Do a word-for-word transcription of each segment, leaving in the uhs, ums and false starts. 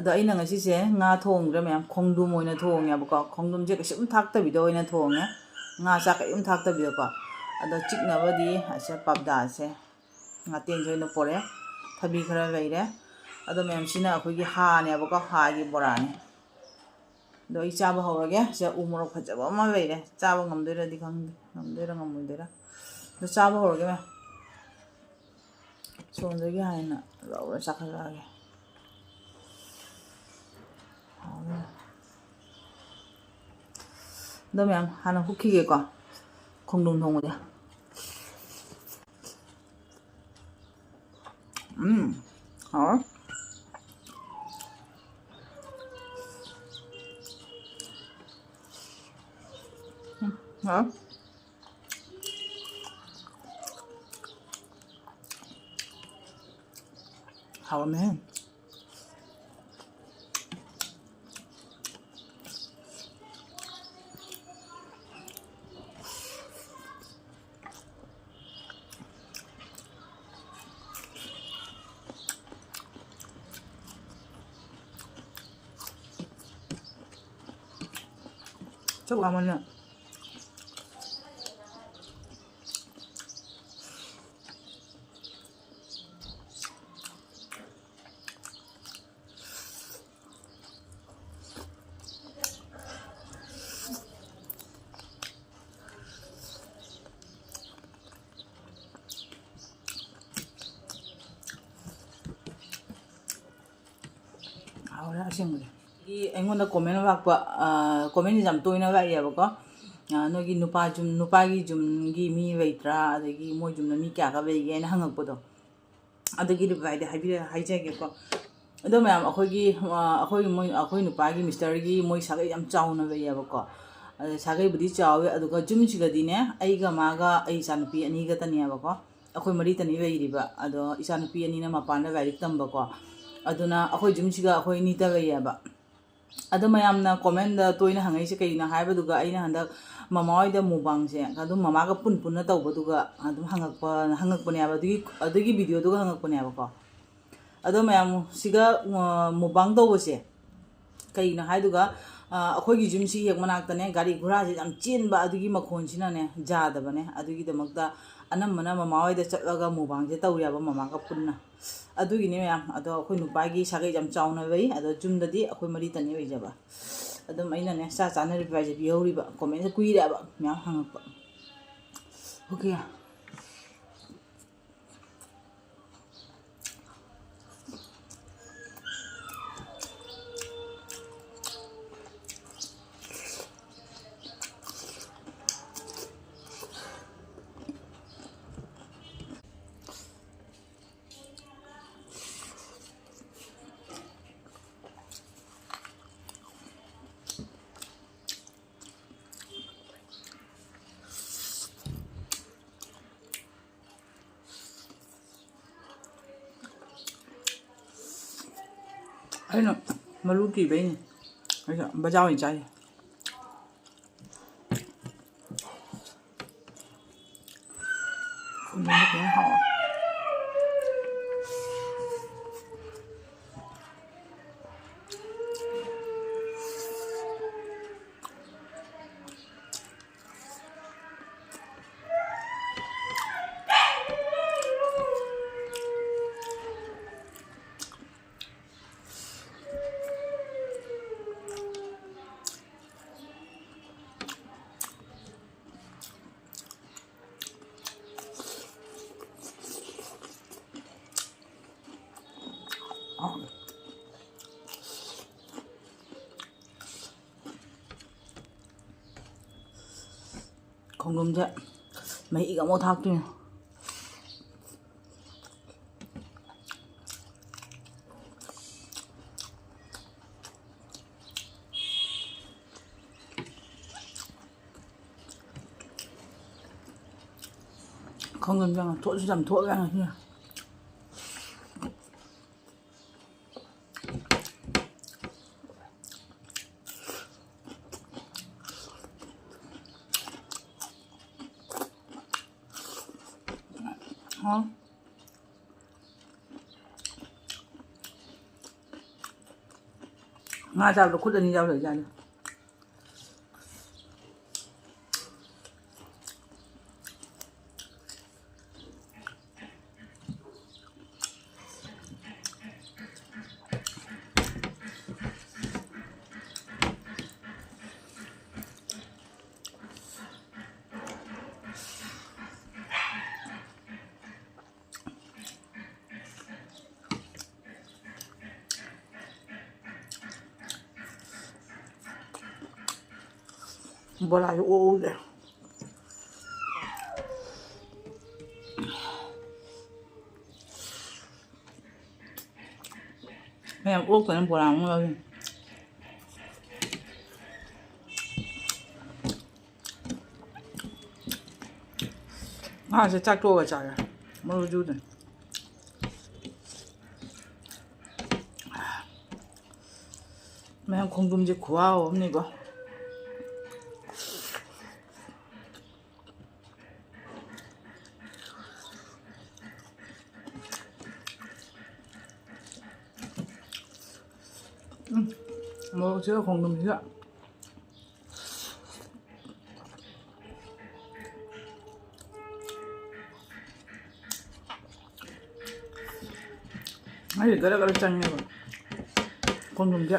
ꯑꯗꯣ ꯑꯩꯅ ꯉꯁꯤꯁꯦ ꯉꯥ ꯊꯣꯡꯗ꯭ꯔꯦ ꯃꯌꯥꯝ, ꯈꯣꯡꯗ꯭ꯔꯨꯝ ꯑꯣꯏꯅ ꯊꯣꯡꯉꯦꯕꯀꯣ꯫ ꯈꯣꯡꯗ꯭ꯔꯨꯝꯁꯦ ꯀꯩꯁꯨꯝ ꯊꯥꯛꯇꯕꯤꯗ ꯑꯣꯏꯅ ꯊꯣꯡꯉꯦ, ꯉꯥ ꯆꯥꯛ ꯀꯩꯁꯨꯝ ꯊꯥꯛꯇꯕꯤꯗꯀꯣ꯫ ꯑꯗꯣ ꯆꯤꯛꯅꯕꯗꯤ ꯑꯁꯦ ꯄꯥꯞꯗꯥꯁꯦ ꯉꯥꯇꯦꯟꯁꯦ ꯑꯣꯏꯅ ꯄꯣꯔꯛꯑꯦ, ꯊꯕꯤ ꯈꯔ ꯂꯩꯔꯦ꯫ ꯑꯗꯣ ꯃꯌꯥꯝꯁꯤꯅ ꯑꯩꯈꯣꯏꯒꯤ ꯍꯥꯅꯦꯕꯀꯣ, ꯍꯥꯒꯤ ꯕꯣꯔꯥꯅꯦ꯫ ꯑꯗꯣ ꯑꯩ ꯆꯥꯕ ꯍꯧꯔꯒꯦ꯫ ꯁꯤꯗ ꯎ ꯃꯣꯔꯣꯛ ꯐꯖꯕ ꯑꯃ ꯂꯩꯔꯦ, ꯆꯥꯕ ꯉꯝꯗꯣꯏꯔꯗꯤ ꯈꯪꯗꯦ, ꯉꯝꯗꯣꯏꯔꯥ ꯉꯝꯃꯣꯏꯗꯣꯏꯔꯥ꯫ ꯑꯗꯣ ꯆꯥꯕ ꯍꯧꯔꯒꯦ ꯃꯌꯥꯝ꯫ ꯁꯣꯝꯗꯒꯤ ꯍꯥꯟꯅ ꯂꯧꯔ ꯆꯥꯈꯠꯂꯛꯑꯒꯦ꯫ ꯍꯥꯎꯔꯦ꯫ ꯑꯗꯣ ꯃꯌꯥꯝ ꯍꯥꯟꯅ ꯍꯨꯛꯈꯤꯒꯦꯀꯣ, ꯈꯣꯡꯗ꯭ꯔꯨꯝ ꯊꯣꯡꯕꯁꯦ꯫ ꯎꯝ, ꯍꯥꯎꯔꯦ꯫ ꯎꯝ, ꯍꯥꯎꯔꯦ꯫ ꯍꯥꯎꯔꯝꯃꯦꯍꯦ꯫ ꯆꯥꯛ ꯂꯥꯝꯃꯟꯅ꯫ ꯍꯥꯎꯔꯦ ꯑꯁꯦꯡꯕꯒꯤ꯫ ꯑꯩꯉꯣꯟꯗ comment ꯂꯥꯛꯄ, comment ꯁꯦ ꯌꯥꯝ ꯇꯣꯏꯅ ꯂꯥꯛꯑꯦꯕꯀꯣ꯫ ꯑ, ꯅꯣꯏꯒꯤ ꯅꯨꯄꯥ ꯌꯨꯝ, ꯅꯨꯄꯥꯒꯤ ꯌꯨꯝꯒꯤ ꯃꯤ ꯂꯩꯇ꯭ꯔꯥ, ꯑꯗꯒꯤ ꯃꯣꯏ ꯌꯨꯝꯗ ꯃꯤ ꯀꯌꯥꯒ ꯂꯩꯒꯦ ꯍꯥꯏꯅ ꯍꯪꯉꯛꯄꯗꯣ, ꯑꯗꯨꯒꯤ reply ꯗꯤ ꯍꯥꯏꯕꯤꯔ-, ꯍꯥꯏꯖꯒꯦꯀꯣ꯫ ꯑꯗꯣ ꯃꯌꯥꯝ, ꯑꯩꯈꯣꯏꯒꯤ, ꯑ, ꯑꯩꯈꯣꯏ ꯃꯣꯏ, ꯑꯩꯈꯣꯏ ꯅꯨꯄꯥꯒꯤ mister ꯒꯤ ꯃꯣꯏ ꯁꯥꯒꯩ ꯌꯥꯝ ꯆꯥꯎꯅ ꯂꯩꯌꯦꯕꯀꯣ꯫ ꯑꯗ ꯁꯥꯒꯩꯕꯨꯗꯤ ꯆꯥꯎꯋꯦ, ꯑꯗꯨꯒ ꯌꯨꯝꯁꯤꯒꯗꯤꯅꯦ, ꯑꯩꯒ ꯃꯥꯒ ꯑꯩ ꯏꯆꯥꯅꯨꯄꯤ ꯑꯅꯤꯒꯇꯅꯦꯕꯀꯣ꯫ ꯑꯩꯈꯣꯏ ꯃꯔꯤꯇꯅꯤ ꯂꯩꯔꯤꯕ꯫ ꯑꯗꯣ ꯏꯆꯥꯅꯨꯄꯤ ꯑꯅꯤꯅ ꯃꯄꯥꯟꯗ ꯂꯥꯏꯔꯤꯛ ꯇꯝꯕꯀꯣ꯫ ꯑꯗꯨꯅ ꯑꯩꯈꯣꯏ ꯌꯨꯝꯁꯤꯒ ꯑꯩꯈꯣꯏ ꯑꯅꯤꯇ ꯂꯩꯌꯦꯕ꯫ ꯑꯗꯣ ꯃꯌꯥꯝꯅ comment ꯇꯣꯏꯅ ꯍꯪꯉꯛꯏꯁꯦ ꯀꯩꯒꯤꯅꯣ ꯍꯥꯏꯕꯗꯨꯒ, ꯑꯩꯅ ꯍꯟꯗꯛ ꯃꯃꯥ ꯍꯣꯏꯗ mukbang ꯁꯦ ꯑꯗꯨꯝ ꯃꯃꯥꯒ ꯄꯨꯟ ꯄꯨꯟꯅ ꯇꯧꯕꯗꯨꯒ ꯑꯗꯨꯝ ꯍꯪꯉꯛꯄ, ꯍꯪꯉꯛꯄꯅꯦꯕ꯫ ꯑꯗꯨꯒꯤ, ꯑꯗꯨꯒꯤ video ꯗꯨꯒ ꯍꯪꯉꯛꯄꯅꯦꯕꯀꯣ꯫ ꯑꯗꯣ ꯃꯌꯥꯝ, ꯁꯤꯒ, ꯑ, mukbang ꯇꯧꯕꯁꯦ ꯀꯩꯅꯣ ꯍꯥꯏꯗꯨꯒ, ꯑ, ꯑꯩꯈꯣꯏꯒꯤ ꯌꯨꯝꯁꯤ ꯍꯦꯛ ꯃꯅꯥꯛꯇꯅꯦ, ꯒꯥꯔꯤ ꯒꯨꯔꯥꯁꯦ ꯌꯥꯝ ꯆꯦꯟꯕ, ꯑꯗꯨꯒꯤ ꯃꯈꯣꯟꯁꯤꯅꯅꯦ ꯌꯥꯗꯕꯅꯦ꯫ ꯑꯗꯨꯒꯤꯗꯃꯛꯇ ꯑꯅꯝꯕꯅ ꯃꯃꯥ ꯍꯣꯏꯗ ꯆꯠꯂꯒ mukbangꯁꯦ ꯇꯧꯔꯦꯕ, ꯃꯃꯥꯒ ꯄꯨꯟꯅ꯫ ꯑꯗꯨꯒꯤꯅꯦ ꯃꯌꯥꯝ꯫ ꯑꯗꯣ ꯑꯩꯈꯣꯏ ꯅꯨꯄꯥꯒꯤ ꯁꯥꯒꯩ ꯌꯥꯝ ꯆꯥꯎꯅ ꯂꯩ, ꯑꯗꯣ ꯌꯨꯝꯗꯗꯤ ꯑꯩꯈꯣꯏ ꯃꯔꯤꯇꯅꯦ ꯑꯣꯏꯖꯕ꯫ ꯑꯗꯨꯝ ꯑꯩꯅꯅꯦ ꯆꯥ ꯆꯥꯅ replyꯁꯦ ꯄꯤꯍꯧꯔꯤꯕ꯫ Commentꯁꯦ ꯀꯨꯏꯔꯦꯕ ꯃꯌꯥꯝ ꯍꯪꯉꯛꯄ꯫ Okay꯫ ꯑꯩꯅ ꯃꯔꯨ ꯊꯤꯕꯩꯅꯦ꯫ ꯑꯩꯅ ꯕꯖꯥꯔ ꯑꯣꯏꯅ ꯆꯥꯏ꯫ ꯈꯣꯡꯗ꯭ꯔꯨꯝꯁꯦ ꯐꯖꯅ ꯍꯥꯎꯋꯦ꯫ ꯈꯣꯡꯗ꯭ꯔꯨꯝꯁꯦ ꯃꯍꯤꯒ ꯑꯃꯨꯛ ꯊꯥꯛꯇꯣꯏꯅꯦ꯫ ꯈꯣꯡꯗ꯭ꯔꯨꯝꯁꯦ ꯌꯥꯝ ꯊꯣꯠꯁꯨ ꯌꯥꯝ ꯊꯣꯠꯂꯦ ꯉꯁꯤ꯫ ꯍꯥꯎ꯫ ꯉꯥ ꯆꯥꯕꯗ ꯈꯨꯠ ꯑꯅꯤ ꯌꯥꯎꯗꯣꯏꯖꯥꯠꯅꯤ꯫ ꯕꯣꯔꯥꯁꯨ ꯑꯣꯛꯎꯁꯦ꯫ ꯃꯌꯥꯝ ꯑꯣꯛꯇꯅ ꯕꯣꯔꯥ ꯑꯃꯨꯛ ꯂꯧꯔꯤꯅꯤ꯫ ꯉꯥꯁꯦ ꯆꯥꯛꯇꯣꯛꯑꯒ ꯆꯥꯒꯦ꯫ ꯃꯔꯨ ꯖꯨꯗꯅꯤ꯫ ꯃꯌꯥꯝ ꯈꯣꯡꯗ꯭ꯔꯨꯝꯁꯦ ꯈꯨꯍꯥꯎ ꯑꯃꯅꯤꯀꯣ꯫ ꯎꯝ, ꯃꯣꯔꯣꯛꯁꯤꯒ ꯈꯣꯡꯗ꯭ꯔꯨꯝꯁꯤꯒ꯫ ꯑꯩꯁꯦ ꯒꯔ ꯒꯔ ꯆꯪꯉꯦꯕ ꯈꯣꯡꯗ꯭ꯔꯨꯝꯁꯦ꯫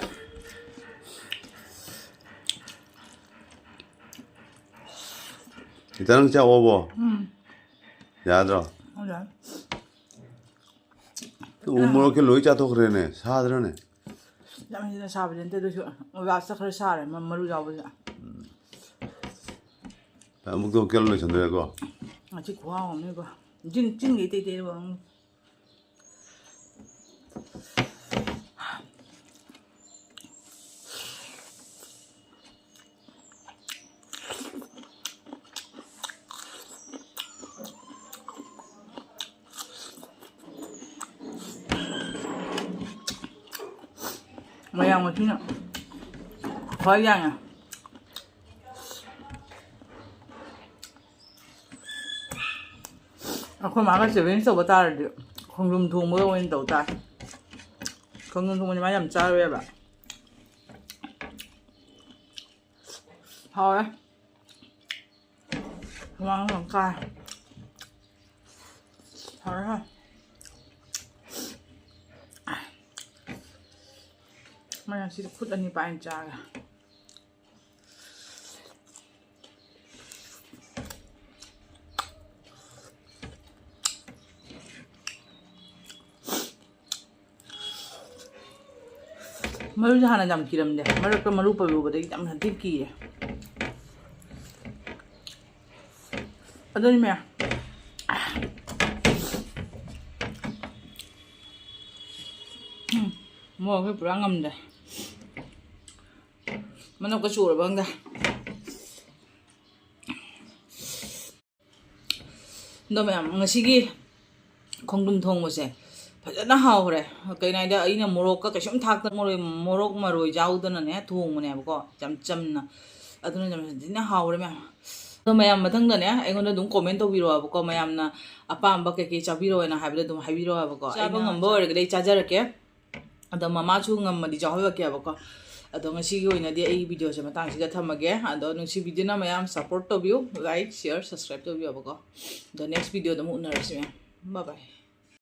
ꯈꯤꯇꯪ ꯆꯥꯎꯑꯣꯕꯣ꯫ ꯎꯝ꯫ ꯌꯥꯗ꯭ꯔꯣ? ꯌꯥꯏ꯫ ꯎ ꯃꯣꯔꯣꯛꯀꯤ ꯂꯣꯏ ꯆꯥꯊꯣꯛꯈ꯭ꯔꯦꯅꯦ, ꯁꯥꯗ꯭ꯔꯅꯦ? ꯌꯥꯝ ꯍꯦꯟꯅ ꯁꯥꯕꯗꯤ ꯅꯠꯇꯦ, ꯑꯗꯨꯁꯨ ꯂꯥꯁꯇ ꯈꯔ ꯁꯥꯔꯦ, ꯃ-, ꯃꯔꯨ ꯌꯥꯎꯕꯁꯦ꯫ ꯑꯃꯨꯛꯇ ꯀꯦꯜ ꯂꯣꯏꯁꯟꯗ꯭ꯔꯦꯀꯣ꯫ ꯉꯁꯤ ꯈꯨꯍꯥꯎ ꯑꯃꯅꯤꯀꯣ꯫ ꯆꯤꯡ-, ꯆꯤꯡꯒꯤ ꯇꯦꯇꯦ ꯋꯥꯡ꯫ ꯃꯌꯥꯝ ꯃꯊꯤꯅ ꯈ꯭ꯋꯥꯏ ꯌꯥꯡꯉꯦ꯫ ꯑꯩꯈꯣꯏ ꯃꯥꯒ challenge ꯇꯧꯕ ꯇꯥꯔꯗꯤ ꯈꯣꯡꯗ꯭ꯔꯨꯝ ꯊꯣꯡꯕꯒ ꯑꯣꯏꯅ ꯇꯧ ꯇꯥꯔꯦ꯫ ꯈꯣꯡꯗ꯭ꯔꯨꯝ ꯊꯣꯡꯕꯗꯤ ꯃꯥ ꯌꯥꯝ ꯆꯥꯔꯣꯏꯕ꯫ ꯍꯥꯎꯔꯦ꯫ ꯍꯨꯃꯥꯡ ꯌꯥꯝ ꯀꯥꯏ꯫ ꯍꯥꯎꯔꯦ, ꯍꯥꯎꯔꯦ꯫ ꯃꯌꯥꯝ ꯁꯤꯗꯤ ꯈꯨꯠ ꯑꯅꯤ ꯄꯥꯏꯅ ꯆꯥꯒꯦ꯫ ꯃꯔꯨꯁꯦ ꯍꯥꯟꯅ ꯌꯥꯝ ꯀꯤꯔꯝꯗꯦ, ꯃꯔꯛꯇ ꯃꯔꯨ ꯄꯜꯂꯨꯕꯗꯒꯤ ꯌꯥꯝ ꯁꯥꯊꯤ ꯀꯤꯔꯦ꯫ ꯑꯗꯨꯅꯤ ꯃꯌꯥꯝ, ꯎꯝ, ꯃꯣꯔꯣꯛꯁꯦ ꯄꯨꯔꯥ ꯉꯝꯗꯦ꯫ ꯃꯅꯞꯀ ꯆꯨꯔꯕ ꯈꯪꯗꯦ꯫ ꯑꯗꯣ ꯃꯌꯥꯝ, ꯉꯁꯤꯒꯤ ꯈꯣꯡꯗ꯭ꯔꯨꯝ ꯊꯣꯡꯕꯁꯦ ꯐꯖꯅ ꯍꯥꯎꯈ꯭ꯔꯦ꯫ ꯀꯩꯅꯣ ꯍꯥꯏꯗ, ꯑꯩꯅ ꯃꯣꯔꯣꯛꯀ ꯀꯩꯁꯨꯝ ꯊꯥꯛꯇ, ꯃꯣꯔꯣꯛ, ꯃꯣꯔꯣꯛ ꯃꯔꯣꯏ ꯌꯥꯎꯗꯅꯅꯦ ꯊꯣꯡꯕꯅꯦꯕꯀꯣ, ꯌꯥꯝ ꯆꯝꯅ꯫ ꯑꯗꯨꯅ ꯌꯥꯝ ꯊꯤꯅ ꯍꯥꯎꯈ꯭ꯔꯦ ꯃꯌꯥꯝ꯫ ꯑꯗꯣ ꯃꯌꯥꯝ ꯃꯊꯪꯗꯅꯦ ꯑꯩꯉꯣꯟꯗ ꯑꯗꯨꯝ comment ꯇꯧꯕꯤꯔꯛꯑꯣꯕꯀꯣ, ꯃꯌꯥꯝꯅ ꯑꯄꯥꯝꯕ ꯀꯩꯀꯩ ꯆꯥꯕꯤꯔꯛꯑꯣꯅ ꯍꯥꯏꯕꯗꯣ ꯑꯗꯨꯝ ꯍꯥꯏꯕꯤꯔꯛꯑꯣꯕꯀꯣ꯫ ꯆꯥꯕ ꯑꯩꯅ ꯉꯝꯕ ꯑꯣꯏꯔꯒꯗꯤ ꯑꯩ ꯆꯥꯖꯔꯛꯀꯦ꯫ ꯑꯗꯣ ꯃꯃꯥꯁꯨ ꯉꯝꯃꯗꯤ ꯆꯥꯍꯜꯂꯛꯀꯦꯕꯀꯣ꯫ ꯑꯗꯣ ꯉꯁꯤꯒꯤ ꯑꯣꯏꯅꯗꯤ ꯑꯩ videoꯁꯦ ꯃꯇꯥꯡꯁꯤꯗ ꯊꯝꯃꯒꯦ꯫ ꯑꯗꯣ ꯅꯨꯡꯁꯤꯕꯤꯗꯨꯅ ꯃꯌꯥꯝ support ꯇꯧꯕꯤꯌꯨ, like, share, subscribe ꯇꯧꯕꯤꯌꯣꯕꯀꯣ꯫ ꯑꯗꯣ next videoꯗ ꯑꯃꯨꯛ ꯎꯅꯔꯁꯤ ꯃꯌꯥꯝ꯫ Bye bye꯫